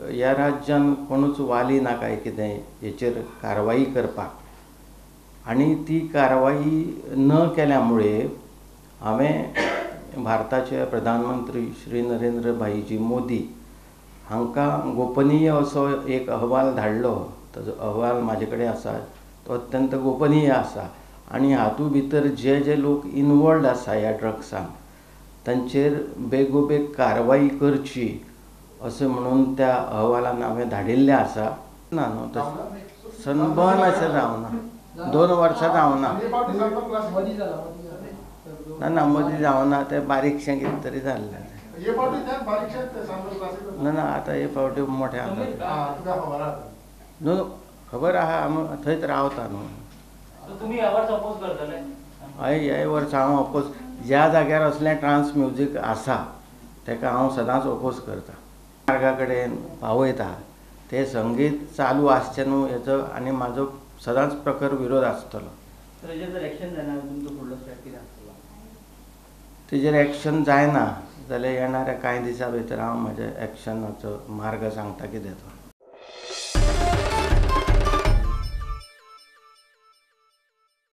ह्या राज्यान कोणूच वाली ना काय कितें हेचेर कारवाई करपाक, आनी ती कारवाई न केल्या मुळे हांवें भारताचे प्रधानमंत्री श्री नरेंद्र भाईजी मोदी हांकां गोपनीय असो एक अहवाल धाडलो. ताजो अहवाल म्हाजे कडेन आसा, तो अत्यंत गोपनीय आसा आनी हातूंत भितर जे जे लोक इनवॉल्ड आसा ह्या ड्रग्सान तांचेर बेगोबेग कारवाई करची अशें म्हणून त्या अहवालान हांवें धाडिल्लें आसा. ना न्हू तशें सनबर्न अशें जावना, 2 वर्सां जावना, ना ना मदीं जावना, तें बारीकशें कितें तरी जाल्लें. ना ना आतां हे फावटी मोठे आसा न्हू, खबर आहा, आमी थंयच रावता न्हू. हय, ह्याय वर्सा हांव अपोज, ज्या जाग्यार असलें ट्रान्स म्युजीक आसा ताका हांव सदांच अपोज करता. मार्गा कडेन पावयता तें संगीत चालू आसचें न्हू हेचो आनी म्हाजो सदांच प्रखर विरोध आसतलो. तेजेर एक्शन जायना जाल्यार येणाऱ्या कांय दिसां भितर हांव म्हज्या एक्शनाचो मार्ग सांगता कितें तो.